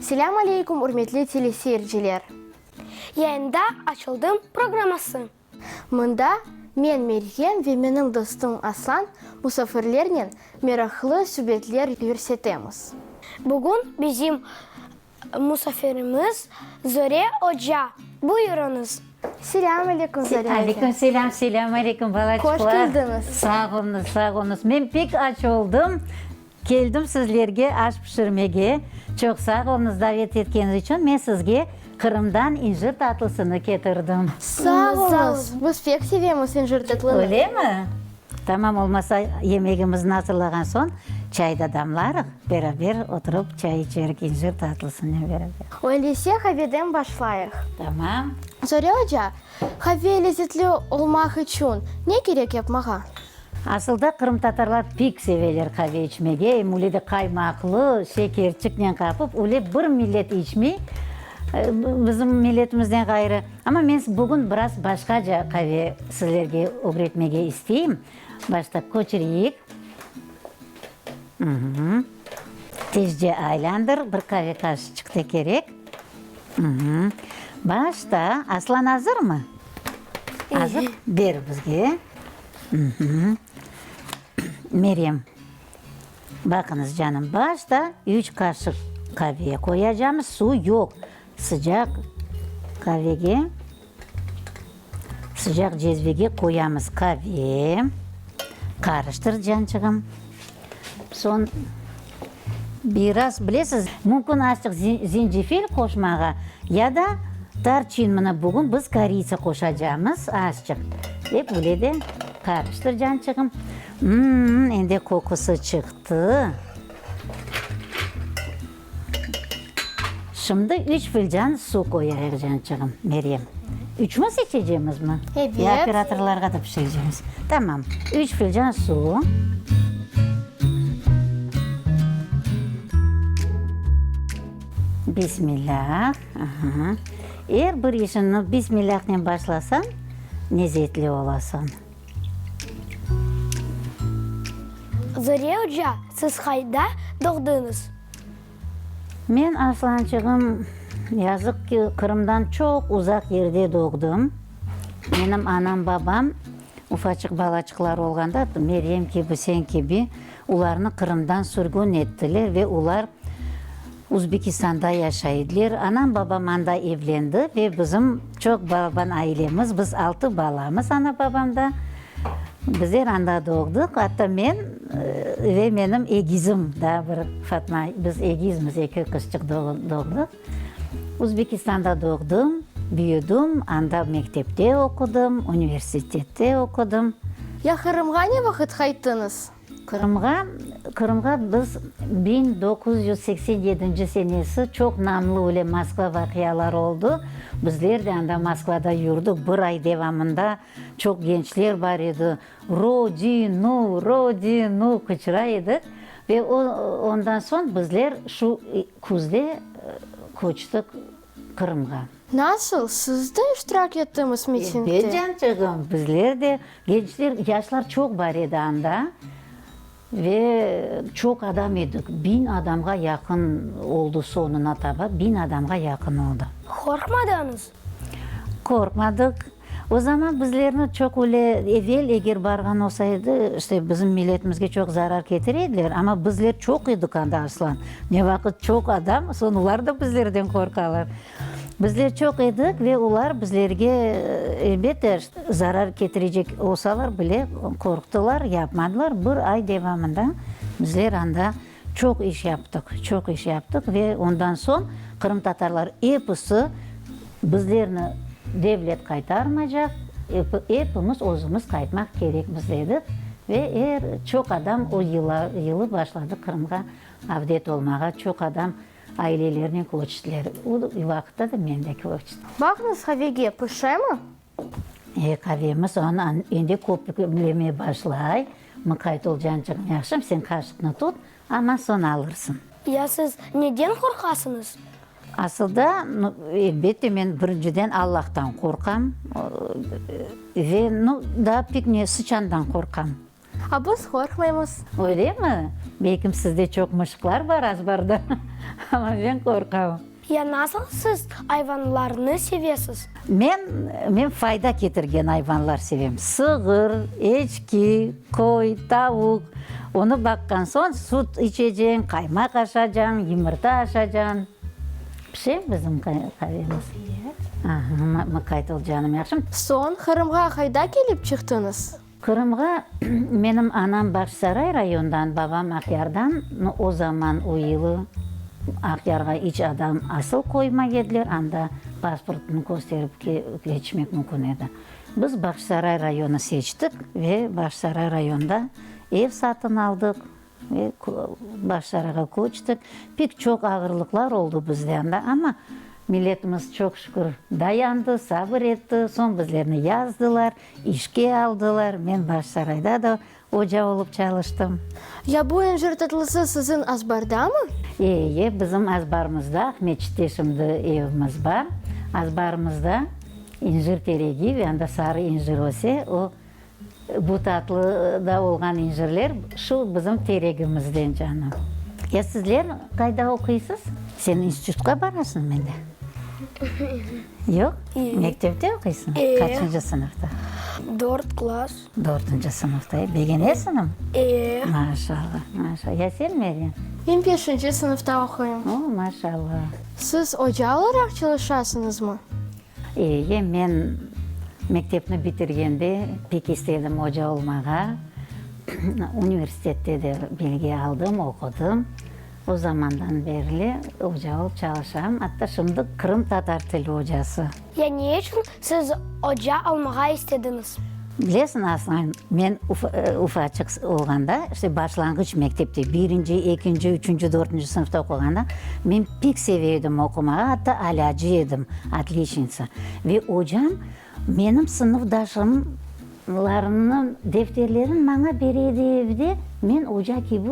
Selâm aleykum, ürmetli teleseyirciler! Yayında Açıldım programması. Mında men, Meryem ve menim dostum Aslan musafirlernen meraqlı subetler yürsetemiz. Bugün bizim Musafirimiz Zöre oca. Buyurıñız. Selâm aleyküm, Zöre oca. Aleyküm selâm, selâm aleyküm, balaçıqlar. Hoş keldiñiz. Sağ oluñız, sağ oluñız. Men pek aç oldım, keldim sizlerge aş pişirmege. Çoq sağ oluñız davet etkeniñiz içün. Men sizge Qırımdan incir tatlısını ketirdim. Sağ oluñız. Biz pek sevemiz incir tatlını. Öylemi? Tamam, olmasa yemegimizni azırlağan soñ çay da damlarıq, beraber oturıp çay içerik incir tatlısınen beraber. Öyleyse qaveden başlayıq. Tamam. Zöre oca, qave lezetli olmaq içün ne kerek yapmağa? Asılda qırımtatarlar pek seveler qave içmege, em öyle de qaymaqlı, şekerçiknen qapıp, öyle bir millet içmey, bizim milletimizden ğayrı. Amma men bugün biraz başqaca qave sizlerge ögretmege isteyim. Başta köçüreyik. Tezce aylandır, bir qave qaşıçıq da kerek. Başta, Aslan azırmı? Azır, ber bizge. Meryem, baqıñız, canım, başta üç qaşıq qave qoyacamız, suv yoq. Sıcaq qavege, sıcaq cezvege qoyamız qave, qarıştır, cançığım. Soñ biraz, bilesiz, mümkün azçıq zencefil qoşmağa ya da tarçin, mına bugün biz koritsa qoşacamız azçıq. Ep öyle de qarıştır, cançığım. M-m-m, endi qoqusı çıqtı. Şimdi üç filcan suv qoyayıq, cançığım, Meryem. Üçümiz içecemizmi? Ebet. Ya operatorlarğa da pişirecemiz. Tamam, üç filcan suv. Bismillah. Aha. Er bir işiñni bismillahnen başlasañ, lezetli olasıñ. Zöre oca, siz qayda doğdıñız? Men, Aslançığım, yazıq ki, Qırımdan çoq uzaq yerde doğdım. Menim anam-babam ufaçıq balaçıqlar olğanda, Meryem kibi, sen kibi, olarnı Qırımdan sürgün ettiler ve olar Uzbekistanda yaşay ediler. Anam-babam anda evlendi ve bizim çoq balaban ailemiz, biz altı balamız ana-babamda. Bizler anda doğdıq. Atta men ve menim egizim, daa bir Fatma, biz egizmiz, eki qızçıq doğdıq. Uzbekistanda doğdım, büyüdim, anda mektepte oqudım, universitette oqudım. Ya Qırımğa ne vaqıt qayttıñız? Qırımğa, Qırımğa biz 1987 senesi çoq namlı öyle Moskva vaqiaları oldı. Bizler de anda Moskvada yurdik bir ay devamında. Çoq gençler bar edi. Rodinu, Rodinu qıçıra edik. Ve o, ondan soñ bizler şu küzde köçtik Qırımğa. Nasıl, siz de iştirak ettiñiz mitingde? Elbet, cançığım, bizler de, gençler, yaşlar çoq bar edi anda ve çoq adam edik, biñ adamğa yaqın oldı soñuna taba, biñ adamğa yaqın oldı. Qorqmadıñız? Qorqmadıq. O zaman bizlerni çoq öyle, evel eger barğan olsa edi, işte bizim milletimizge çoq zarar ketire ediler, amma bizler çoq edik anda, Arslan. Ne vaqıt çoq adam, soñ olar da bizlerden qorqalar. Bizler çoq edik ve olar bizlerge, elbette, zarar ketirecek olsalar bile, qorqtılar, yapmadılar. Bir ay devamında bizler anda Çoq iş yaptıq, çoq iş yaptıq ve ondan soñ qırımtatarlar episi bizlerni devlet qaytarmaycaq, epimiz özümiz qaytmaq kerekmiz dedik ve er çoq adam o yılı başladı Qırımğa avdet olmağa, çoq adam ailelerinen köçtiler. O vaqıtta da men de köçtim. Baqıñız, qavege pişemi? E, qavemiz onı endi köpüklemeye başlay. Mıqayt ol, cançığım, yahşım, sen qaşıqnı tut, amma soñ alırsıñ. Ya siz neden qorqasıñız? Asılda, elbette, men birinciden Allahtan qorqam ve, nu, daa pek ne, sıçandan qorqam. A biz qorqmaymız. Öylemi? Belkim sizde çoq mışıqlar bar azbarda, amma men qorqam. Ya nasıl siz ayvanlarnı sevesiz? Men, men fayda ketirgen ayvanlar sevem. Sığır, eçki, qoy, tavuq. Onı baqqan soñ süt içeceñ, qaymaq aşacañ, yımırta aşacañ. Pişe bizim qavemiz? Aha, mıqayt ol, canım, yahşımı? Soñ Qırımğa qayda kelip çıqtıñız? Qırımğa menim anam Bağçasaray rayondan, babam Aqyardan, no, o zaman, o yılı Aqyarğa iç adam asıl qoymay ediler, anda pasportnı kösterip keçmek mümkün edi. Biz Bağçasaray rayonı seçtik ve Bağçasaray rayonda ev satın aldıq ve Bağçasarayğa köçtik. Pek çoq ağırlıqlar oldı bizde anda, amma milletimiz, çoq şükür, dayandı, sabır etti, soñ bizlerni yazdılar. İşke aldılar, men Bağçasarayda da oca olıp çalıştım. Ya bu incir tatlısı siziñ azbardamı? E-e, bizim azbarımızda, Aqmeçitte şimdi evimiz bar, azbarımızda incir teregi ve anda sarı incir öse, o, bu tatlı da olğan incirler şu bizim teregimizden, canım. Ya sizler qayda oquysız? Sen institutqa barasıñ mende? Yoq? Mektepte oquysıñ? Qaçıncı sınıfta? Dört klass. Dörtünci sınıfta. Begenesiñmi? E. Maşallah, maşallah. Ya sen, Meryem? Men beşinci sınıfta oquyım. O, maşallah. Siz oca olaraq çalışasıñızmı? E, men mektepni bitirgende pek istedim oca olmağa. Universitette de bilgi aldım, oqudım. O zamandan berli oca olıp çalışam, atta şimdi qırımtatar tili ocası. Ya ne içün siz oca olmağa istediñiz? Bilesiñ, Aslan, men ufaçıq olğanda, işte başlanğıç mektepte, birinci, ekinci, üçünci, dörtünci sınıfta oquğanda, men pek seve edim oqumağa, atta alâcı edim, otliçnitsa. Ve ocam menim sınıfdaşımlarımnıñ defterlerini maña bere edi evde, men oca kibi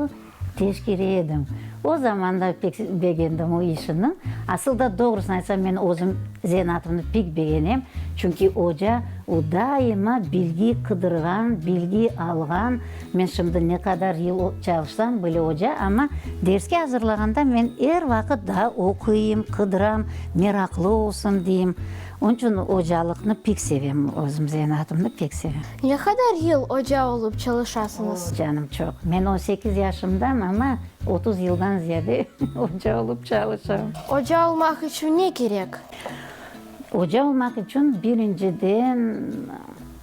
Teşkere edim. O zaman da pek begendim o işini. Asıl da doğrusını aytsam, men özüm zenaatımnı pek begenem, çünki oca, o daima bilgi qıdırğan, bilgi alğan. Men şimdi ne qadar yıl çalışsam bile oca, amma derske azırlağanda men er vaqıt daa oquyım, qıdıram, meraqlı olsun deyim. Onıñ içün ocalıqnı pek sevem, özüm zenaatımnı pek sevem. Ne qadar yıl oca olıp çalışasıñız? Canım, çoq. Men on sekiz yaşımdam, amma 30 yıldan ziyade oca olıp çalışam. Oca olmaq içün ne kerek? Oca olmaq içün, birinciden,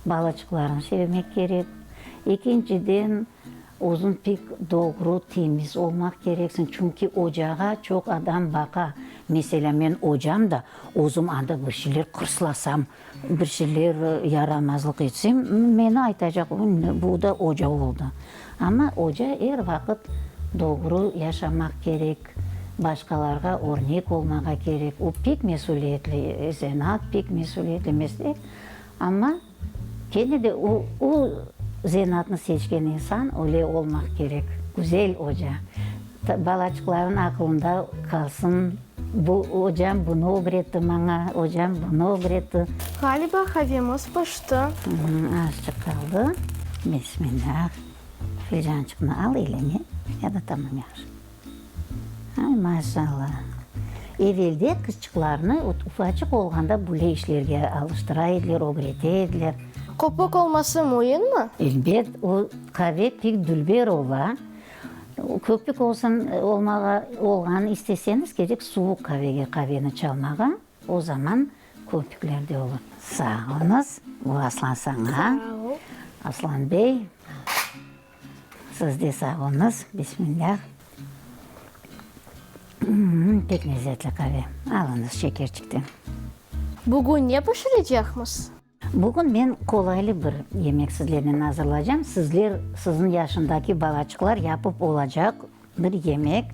balaçıqlarnı sevmek kerek. Ekinciden, Özüñ pek doğru, temiz olmaq kereksiñ, çünki ocağa çoq adam baqa. Meselâ, men ocam da, özüm anda bir şeyler qırslasam, bir şeyler yaramazlıq etsem, meni aytacaq, bu da oca oldı. Amma oca er vaqıt doğru yaşamaq kerek, başqalarğa örnek olmağa kerek. O pek mesüliyetli zenaat, pek mesüliyetli meslek, amma. Kene de o, o zenaatnı seçken insan öyle olmaq kerek, güzel oca. Balaçıqlarnıñ aqılında qalsın, bu ocam bunı ögretti maña, ocam bunı ögretti. Ğaliba qavemiz pişti. Azçıq qaldı. Bismillah. Filcançıqnı al eliñe, ya da tamam yahşı. Ay, maşallah! Evelde qızçıqlarnı ufaçıq olğanda böyle işlerge alıştıra ediler, ögrete ediler. Köpük olması müimmi? Elbet, o qave pek dülber ola. Köpük olsun, olmağa, olğanını isteseñiz, kerek suvuq qavege qaveni çalmağa, o zaman köpükler de olur. Sağ oluñız. Bu Aslan saña. Sağ ol. Aslan bey. Siz de sağ oluñız. Bismillah. Pek lezzetli qave. Alıñız şekerçikten. Bugün ne pişirecekmiz? Bugün men qolaylı bir yemek sizlernen azırlaycam. Sizler, siziñ yaşındaki balaçıqlar yapıp olacaq bir yemek.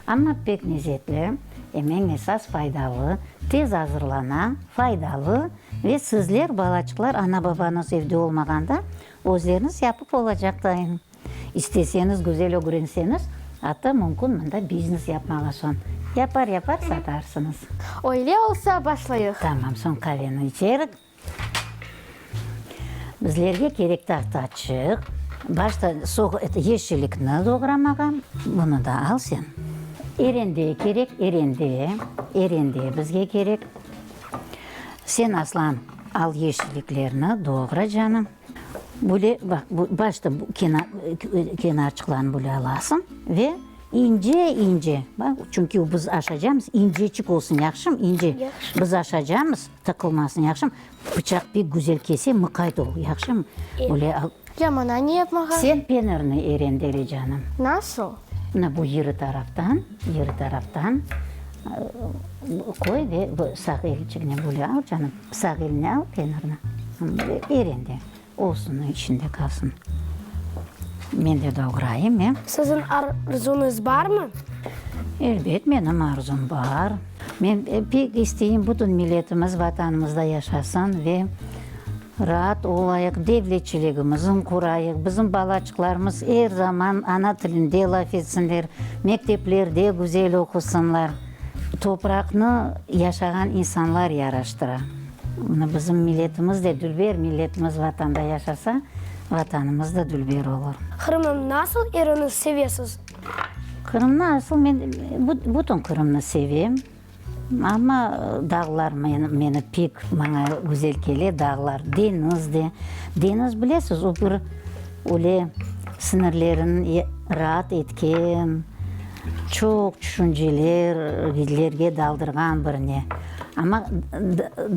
Amma pek lezzetli, em eñ esas faydalı, tez azırlana, faydalı ve sizler, balaçıqlar, ana-babañız evde olmağanda, Özleriñiz yapıp olacaqtayın. İsteseñiz, güzel ögrenseñiz, atta mümkün mında biznes yapmağa soñ. Yapar-yapar satarsıñız. Öyle olsa, başlayıq. Tamam, soñ qaveni içerik. Bizlerge kerek tahtaçıq. Başta yeşillikni doğramağa, bunı da al sen. Erende kerek, erende, erende bizge kerek. Sen, Aslan, al yeşilliklerni, doğra, canım. Böyle, baq, başta kenarçıqlarını böyle alasıñ ve ince-ince, baq, çünki biz aşacamız, inceçik olsun, yahşımı, ince. Biz aşacamız, tıqılmasın, yahşımı. Pıçaq pek güzel kese, mıqayt ol, yahşımı? Böyle al. Ya maña ne yapmağa? Sen penirni erendele, canım. Nasıl? Mına bu yırı taraftan, yırı taraftan qoy ve bu sağ elçigine böyle al, canım. Sağ eline al penirni. Böyle erende. Olsun, içinde qalsın. Men de doğrayım, e. Siziñ arzuñız barmı? Elbet, menim arzum bar. Men pek isteyim, bütün milletimiz Vatanımızda yaşasın ve raat olayıq, devletçiligimizni qurayıq, bizim balaçıqlarımız er zaman ana tilinde laf etsinler, mekteplerde güzel oqusınlar. Topraqnı yaşağan insanlar yaraştıra. Mına bizim milletimiz de dülber, milletimiz Vatanda yaşasa, Vatanımız da dülber olur. Qırımnıñ nasıl yerini sevesiz? Qırımnı asıl men bütün Qırımnı sevem, amma dağlar meni pek maña güzel kele, dağlar, deñiz de. Deñiz, bilesiz, o bir öyle sinirlerin raat etken, çoq tüşüncelerge daldırğan bir ne. Amma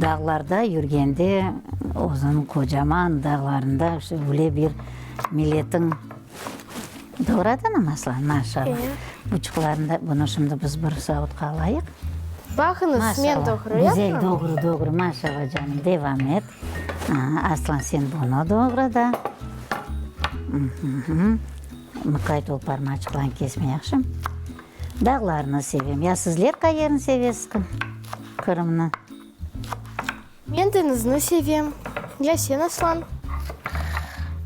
dağlarda yürgende, özüniñ qocaman dağlarında öyle bir milletiñ Doğru adanam, Aslan? Maşallah. Buçuqlarında bunı şimdi biz bir savutqa alayıq. Baqıñız, men doğru yapam. Güzel, doğru, doğru. Maşallah, canım, devam et. Aslan, sen bunı doğra da. Mıqayt ol, parmaçıqlarını kesme, yahşımı? Dağlarnı sevem. Ya sizler qayerni sevesiz, Qırımnı? Men deñizni sevem. Ya sen, Aslan?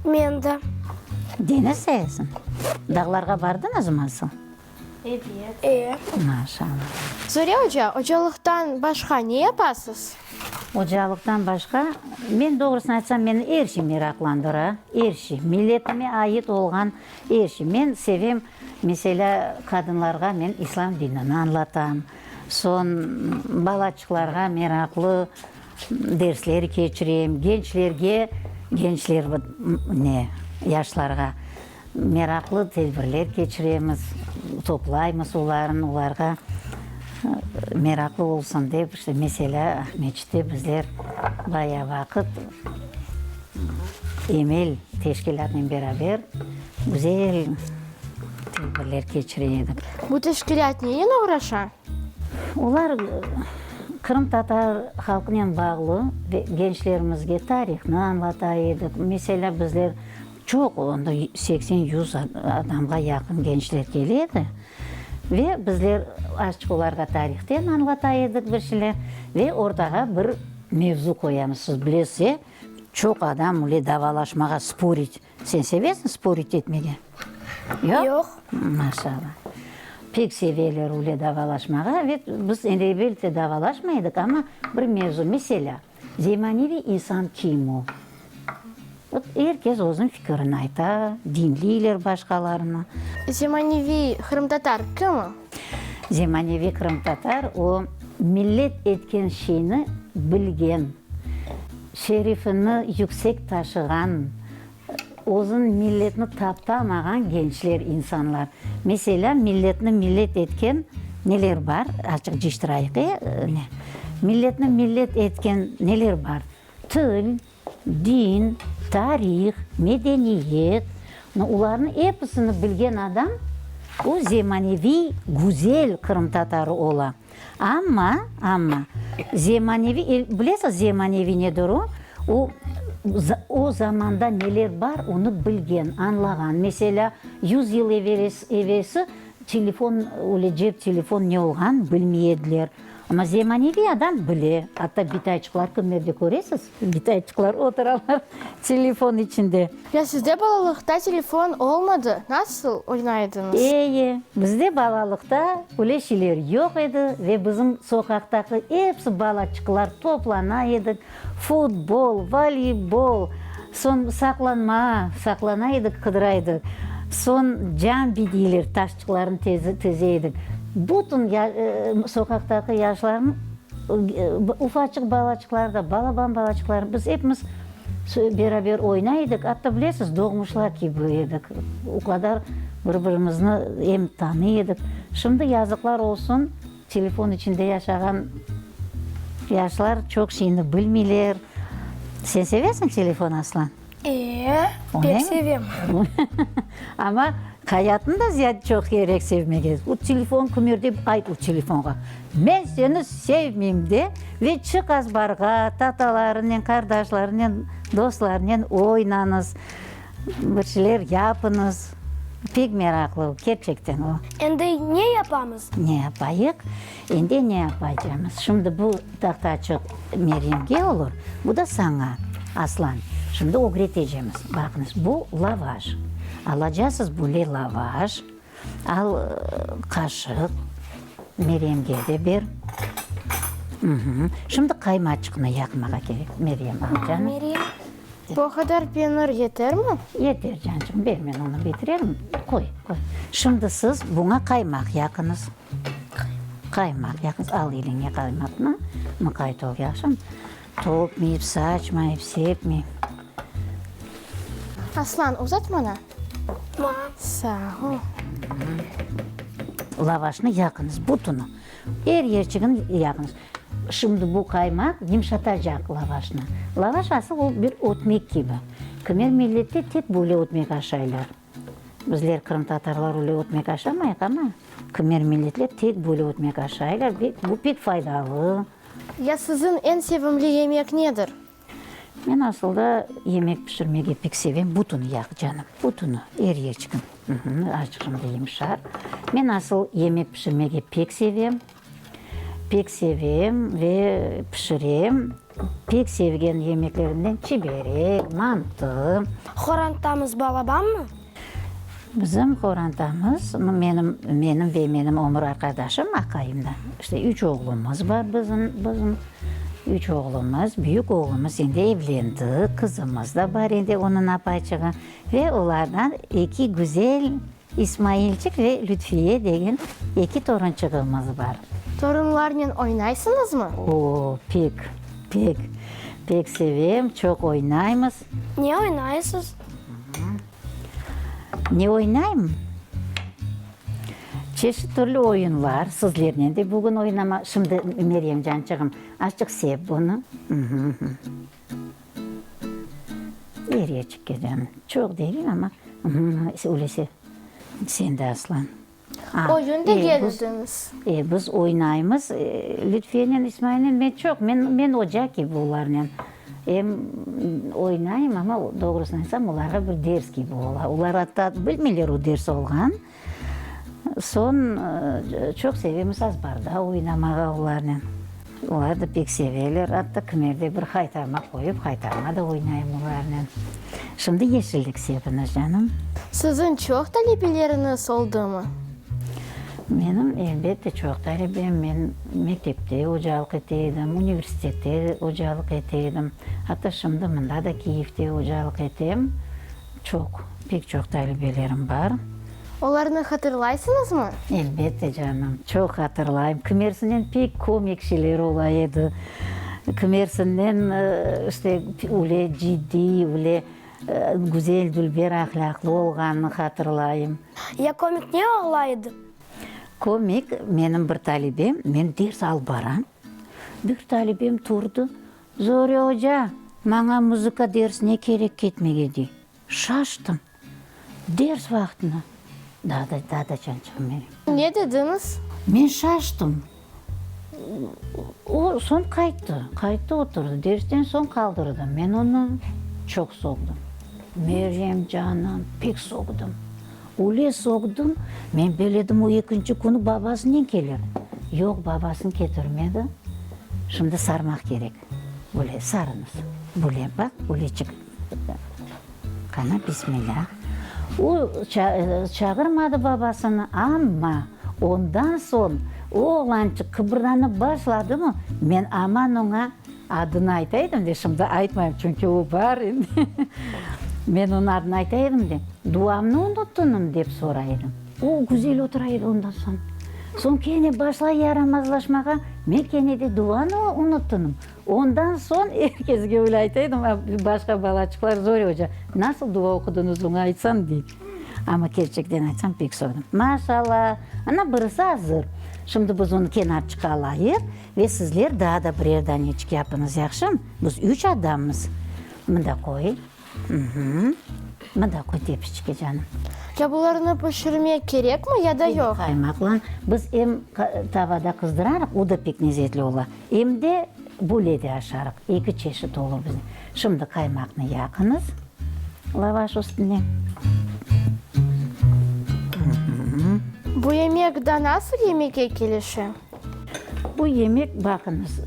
Men de. Deñiz sevesiñ? Dağlarğa bardıñızmı, asıl? Ebet. E. Maşallah. Zore oca, ocalıqtan başqa ne yapasız? Ocalıqtan başqa, men doğrusını aytsam, meni er şey meraqlandıra, er şey. Milletime ait olğan er şey. Men sevem, meselâ, qadınlarğa men İslâm dinini añlatam. Soñ balaçıqlarğa meraqlı dersler keçirem, gençlerge, gençler ne, yaşlarğa meraqlı tedbirler keçiremiz, toplaymız olarnı, olarğa meraqlı olsun dep, işte, meselâ, Aqmeçitte bizler bayağı vaqıt Emel teşkilâtınen beraber güzel Tedbirler keçire edik. Bu teşkilât nenen oğraşa? Olar qırımtatar halqınen bağlı ve gençlerimizge tarihnı añlata edik. Meselâ, bizler çoq, onda 80, 100 adamğa yaqın gençler kele edi. Ve bizler azçıq olarğa tarihten añlata edik bir şeyler ve ortağa bir mevzu qoyamız. Siz bilesiz, e, çoq adam öyle davalaşmağa, sporit, Sen sevesiñ sporit etmege? Yoq? Yoq. Maşallah. Pek seveler öyle davalaşmağa. Ve biz endi evel de davalaşmay edik, amma bir mevzu, meselâ, zemaneviy insan kim o? Vot er kes özüniñ fikirini ayta, diñleyler başqalarını. Zemaneviy qırımtatar kim o? Zemaneviy qırımtatar o, millet etken şeyni bilgen, Şerifini yüksek taşığan, özün milletni taptamağan gençler, insanlar. Meselâ, milletni millet etken neler bar? Azçıq cıyıştırayıq, e, ne? Milletni millet etken neler bar? Til, din, tarih, medeniyet. No, olarnıñ episini bilgen adam, o zemaneviy, güzel qırımtatarı ola. Amma, amma, zemaneviy, bilesiz, zemaneviy nedir o? O, o zamanda neler bar, onı bilgen, añlağan. Meselâ, yuz yıl evelsi telefon, öyle cep telefon ne olğan bilmey ediler. Amma zemaneviy adam bile. Atta bitayçıqlar kimlerde köresiz, bitayçıqlar oturalar telefon içinde. Ya sizde balalıqta telefon olmadı, nasıl oynaydıñız? Eye, bizde balalıqta öyle şeyler yoq edi ve bizim soqaqtaki episi balaçıqlar toplana edik, futbol, voleybol. Soñ saqlanma, saqlana edik, qıdıra edik. Soñ cambi deyler, taşçıqlarnı tize edik. Bütün soqaqtaki yaşlarnı, ufaçıq balaçıqlar da, balaban balaçıqlar, biz epimiz beraber oynay edik. Atta bilesiz, doğmuşlar kibi edik. O qadar bir-birimizni em tanıy edik. Şimdi yazıqlar olsun, Telefon içinde yaşağan yaşlar çoq şeyni bilmeyler. Sen sevesiñ telefon, Aslan? E, pek sevem. Amma hayatnı da ziyade çoq kerek sevmege. O telefon kimerde ayt o telefonğa, Men seni sevmeyim de ve çıq azbarğa, tatalarınen, qardaşlarınen, dostlarınen oynañız. Bir şeyler yapıñız. Pek meraqlı, kerçekten o. Endi ne yapamız? Ne yapayıq? Endi ne yapacağımız? Şimdi bu tahtaçıq Meryemge olur, bu da saña, Aslan. Şimdi ögretecemiz. Baqıñız, bu lavaş. Alacasız böyle lavaş, al qaşıq, Meryemge de ber. Şimdi qaymaçıqnı yaqmağa kerek, Meryem, al canım. Meryem. Bu qadar penir yetermi? Yeter, cançığım, ber, men onı bitirerim. Qoy, qoy. Şimdi siz buña qaymaq yaqıñız. Qaymaq yaqıñız. Al eliñe qaymaqnı, mıqayt ol, yahşımı? Tökmeyip, saçmayıp, sepmeyip. Aslan, uzat maña. Maña. Sağ ol. Lavaşnı yaqıñız, bütüni. Er yerçigini yaqıñız. Şimdi bu qaymaq yımşatacaq lavaşnı. Lavaş asıl o bir ötmek kibi. Kimer millette tek böyle ötmek aşaylar. Bizler qırımtatarlar öyle ötmek aşamayıq, amma kimer milletler tek böyle ötmek aşaylar. Bu pek faydalı. Ya siziñ eñ sevimli yemek nedir? Men asılda yemek pişirmege pek sevem, bütüni yaq, canım, bütüni, er yerçigin. Azıcıq şimdi yımşar. Men asıl yemek pişirmege pek sevem, pek sevem ve pişirem. Pek sevgen yemeklerimden çiberek, mantı. Qorantamız balabanmı? Bizim qorantamız, menim, menim ve menim ömür arqadaşım, aqayım da, işte üç oğlumız bar bizim, bizim üç oğlumız, büyük oğlumız endi evlendi, qızımız da bar endi, onıñ apayçığı, ve olardan eki güzel İsmailçik ve Lütfiye degen eki torunçığımız bar. Torunlarnen oynaysıñızmı? O, pek, pek, pek sevem, çoq oynaymız. Ne oynaysız? Ne oynayım? Çeşit türlü oyunlar, sizlernen de bugün oynama, şimdi, Meryem cançığım, azıcıq sep bunı. Eryeçikke canım, çoq degil, amma öyle sep. Sen de, Aslan. Oyun degen ediñiz. E, biz oynaymız. Lütfiyenen, İsmailnen men çoq, men, men oca kibi olarnen. Em oynayım, amma doğrusını aytsam, olarğa bir ders kibi ola. Olar atta bilmeyler o ders olğan. Soñ çoq sevemiz azbarda oynamağa olarnen. Olar da pek seveler. Atta kimerde bir haytarma qoyıp, haytarma da oynayım olarnen. Şimdi yeşillik sepiñiz, canım. Siziñ çoq talebeleriñiz oldımı? Menim, elbette, çoq talebem. Men mektepte ocalıq ete edim, universitette ocalıq ete edim. Atta şimdi mında da Kiyevde ocalıq etem. Çoq, pek çoq talebelerim bar. Olarnı hatırlaysıñızmı? Elbette, canım, çoq hatırlayım. Kimersinen pek komik şeyler ola edi. Kimersinden, işte, öyle ciddiy, öyle güzel, dülber ahlâqlı olğanını hatırlayım. Ya komik ne ola edi? Komik, menim bir talebem, men ders alıp baram, bir talebem turdı, Zore oca, maña muzıka dersine kerek ketmege, dey. Şaştım. Ders vaqtını. Daa da, daa da cançığım menim. Ne dediñiz? Men şaştım. O, soñ qayttı. Qayttı, oturdı. Dersten soñ qaldırdım. Men onı çoq soğdım. Meryem, canım, pek soğdım. Öyle soğdım, men beledim o ekinci künü babasınen kelir. Yoq, babasını ketirmedi. Şimdi sarmaq kerek. Böyle sarıñız. Böyle, baq, böyleçik. Qana, bismillâh. O, çağırmadı babasını, amma ondan soñ o oğlançıq qıbırdanıp başladımı, men aman oña. Adını ayta edim de, şimdi aytmayım, çünki o bar endi. Men onıñ adını ayta edim de, duamnı unuttınım, dep soray edim. O güzel otura edi ondan soñ. Soñ kene başlay yaramazlaşmağa, men kene de duanı unuttınım. Ondan soñ er kesge öyle ayta edim, başqa balaçıqlar Zore oca, nasıl dua oqudıñız, oña aytsam, dey. Amma kerçekten aytsam, pek sevdim. Maşallah, ana birisi azır. Şimdi biz onı kenarçıqqa alayıq ve sizler daa da birer daneçik yapıñız, yahşımı? Biz üç adammız. Mında qoy. Mında qoy tepişçike, canım. Ya bularnı pişirmek kerekmi ya da yoq? Qaymaqlan biz em tavada qızdırarıq, o da pek lezetli ola, em de böyle de aşarıq. Eki çeşit olur bizde. Şimdi qaymaqnı yaqıñız lavaş üstüne. Bu yemek da nasıl yemekke kelişe? Bu yemek, baqıñız,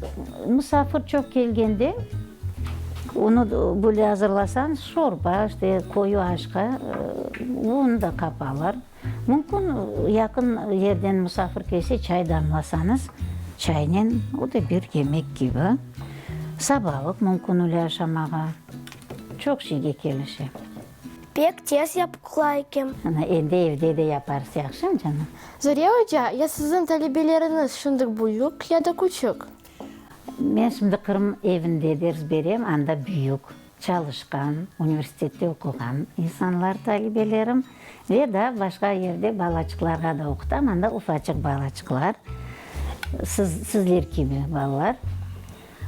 musafir çoq kelgende, onı böyle azırlasañ, şorba, işte, qoyu aşqa, onı da qapalar. Mümkün, yaqın yerden musafir kelse, çay damlasañız, çaynen, o da bir yemek kibi. Sabalıq mümkün öyle aşamağa. Çoq şeyge kelişe. Pek tez yapıqla eken. Ana, endi evde de yaparız, yahşımı, canım? Zore oca, ya siziñ talebeleriñiz şimdi büyük ya da küçük? Men şimdi Qırım evinde ders berem, anda büyük, çalışqan, universitette oquğan insanlar talebelerim ve daa başqa yerde balaçıqlarğa da oqutam, anda ufaçıq balaçıqlar, siz, sizler kibi balalar.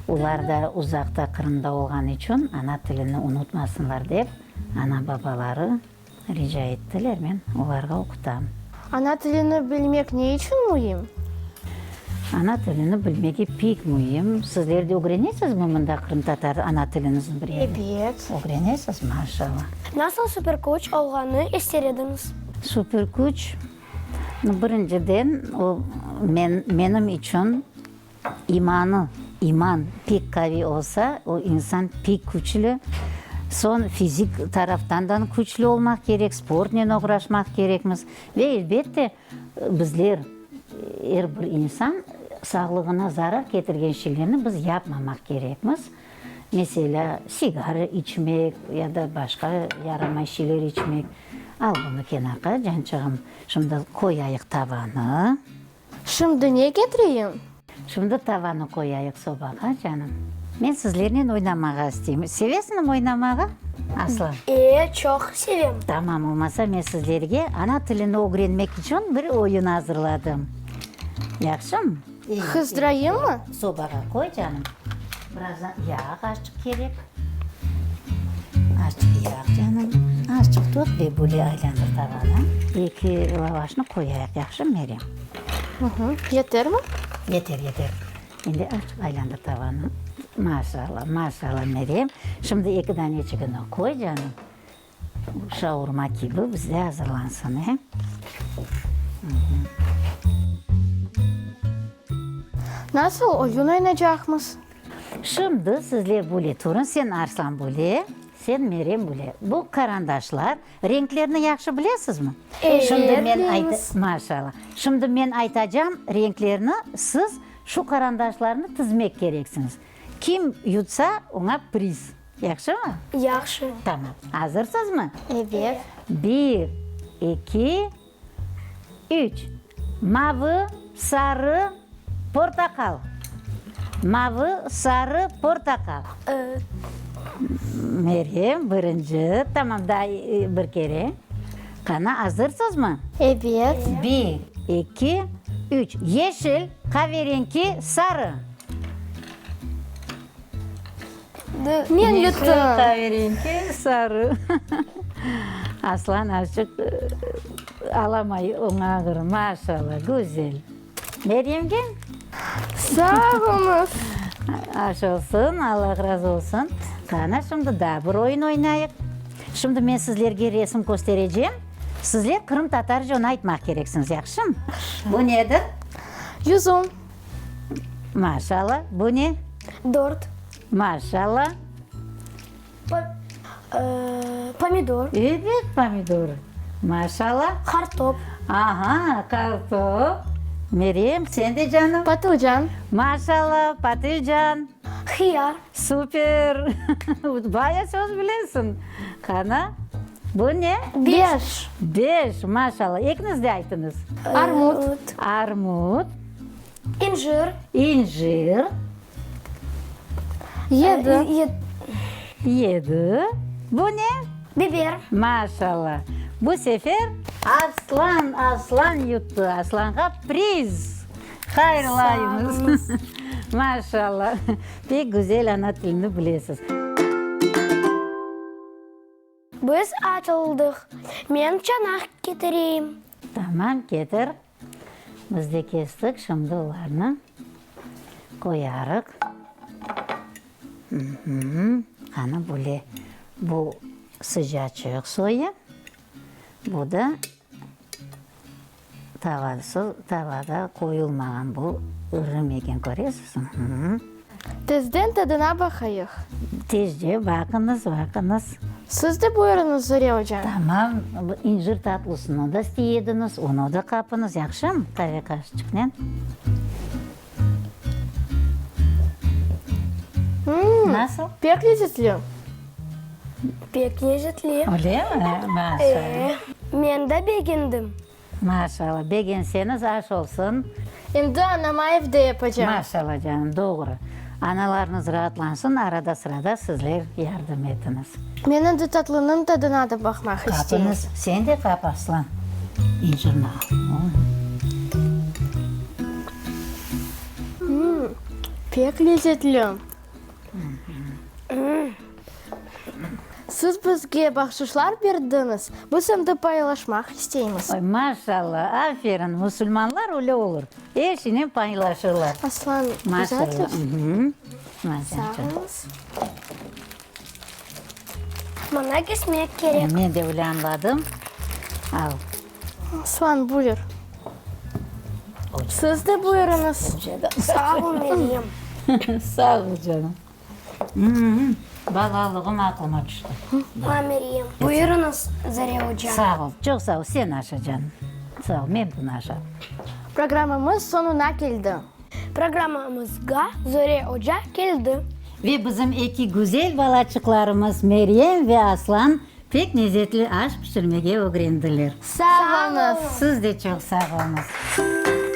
Olar da uzaqta Qırımda olğanı içün ana tilini unutmasınlar dep, ana-babaları rica ettiler, men olarğa oqutam. Ana tilini bilmek ne içün müim? Ana tilini bilmege pek müim. Sizler de ögrenesizmi mında qırımtatar ana tilinizni bir yerde? Ebet. Ögrenesiz, maşallah. Nasıl süper küç olğanı ister ediñiz? Süper küç, birinciden, o, men, menim içün İmanı, iman, pek qaviy olsa, o insan pek küçlü. Soñ fizik taraftan da küçlü olmaq kerek, sportnen oğraşmaq kerekmiz. Ve, elbette, bizler, er bir insan sağlığına zarar ketirgen şeylerni biz yapmamaq kerekmiz. Meselâ, sigara içmek ya da başqa yaramay şeyler içmek. Al bunı kenarğa, cançığım. Şimdi qoyayıq tavanı. Şimdi ne ketireyim? Şimdi tavanı qoyayıq sobağa, canım. Men sizlernen oynamağa isteyim. Sevesiñmi oynamağa, Aslan? E, çoq sevem. Tamam, olmasa men sizlerge ana tilini ögrenmek içün bir oyun azırladım. Yahşımı? Qızdırayımmı? Sobağa qoy, canım. Birazdan yağ azçıq kerek. Azçıq yağ, canım. Azçıq tuz ve böyle aylandır tavanı. Eki lavaşnı qoyayıq, yahşımı, Meryem? Yetermi? Yeter, yeter. Endi azçıq aylandır tavanı. Maşallah, maşallah, Meryem. Şimdi eki daneçigini qoy, canım. Şaurma kibi bizde azırlansın, e? Nasıl oyun oynaycaqmız? Şimdi sizler böyle turıñ, sen Arslan böyle, sen Meryem böyle. Bu qarandaşlar, renklerni yahşı bilesizmi? Evet, Şimdi men bilemiz. Maşallah. Şimdi men aytacam renklerni, siz şu qarandaşlarnı tizmek kereksiñiz. Kim yutsa, oña priz. Yahşımı? Yahşı. Tamam. Azırsızmı? Ebet. Bir, eki, üç. Mavı, sarı, portaqal. Mavı, sarı, portaqal. Meryem, birinci. Tamam, daa bir kere. Qana, azırsızmı? Ebet. Bir, eki, üç. Yeşil, qaverenki, sarı. Men yuttım. Qaverenki, sarı. Aslan azçıq alamay, oña ağır. Maşallah, güzel. Meryemge? Sağ oluñız. Aş olsun, Allah razı olsun. Qana, şimdi daa bir oyun oynayıq. Şimdi men sizlerge resim kösterecem, sizler qırımtatarca onı aytmaq kereksiñiz, yahşımı? Bu nedir? Yüzüm. Maşallah. Bu ne? Tort. Maşallah. Pomidor. Ebet, pomidor. Maşallah. Qartop. Aha, qartop. Meryem, sen de canım? Patılcan. Maşallah, patilcan. Hıyar. Super! Baya söz bilesiñ. Qana, bu ne? Beş. Beş, maşallah. Ekiñiz de aytıñız. Armut. Armut. İncir. İncir. Yedi. Yedi. Bu ne? Biber. Maşallah. Bu sefer Arslan, Arslan yuttı. Arslanğa priz. Hayırlaymız. Maşallah. Pek güzel ana tilini bilesiz. Biz aç oldıq. Men çanaq ketireyim. Tamam, ketir. Biz de kestik, şimdi olarnı qoyarıq. Qani, böyle, bu sıcaçıq soyu, bu da tavası, tavada qoyulmağan, bu irimegen, köresizmi? Tezden tadına baqayıq. Tezce baqıñız, baqıñız. Siz de buyurıñız, Zore oca. Tamam, incir tatlısını da istey ediñiz, onı da qapıñız, yahşımı, qave qaşıçıqnen? Nasıl? Pek lezetli. Pek lezetli. Öyle mi? Maşallah. Men de begendim. Maşallah. Begenseñiz aş olsun. Endi anama evde yapacağım. Maşallah, canım, doğru. Analarıñız raatlansın, arada-sırada sizler yardım etiñiz. Men endi tatlınıñ tadına da baqmaq isteyim. Qapıñız, sen de qap, Aslan. İncirni al. Pek lezetli. Siz bizge bahşışlar berdiñiz, biz endi paylaşmaq isteymiz. Oy, maşallah, aferin, musulmanlar öyle olur, er şeynen paylaşırlar. Aslan, Maşallah. Sağ oluñız. Mına kesmek kerek. Men de öyle añladım. Al. Aslan, buyur. Siz de buyurıñız. Sağ ol, Meryem. Sağ ol, canım. Balalığım aqlıma tüşti. Ma, Meryem. Buyurıñız, Zare oca. Sağ ol, çoq sağ ol. Sen aşa, canım. Sağ ol, men bunı aşarım. Programmamız soñuna keldi. Programmamızğa Zore oca keldi. Ve bizim eki güzel balaçıqlarımız Meryem ve Aslan pek lezetli aş pişirmege ögrendiler. Sağ oluñız! Siz de çoq sağ oluñız!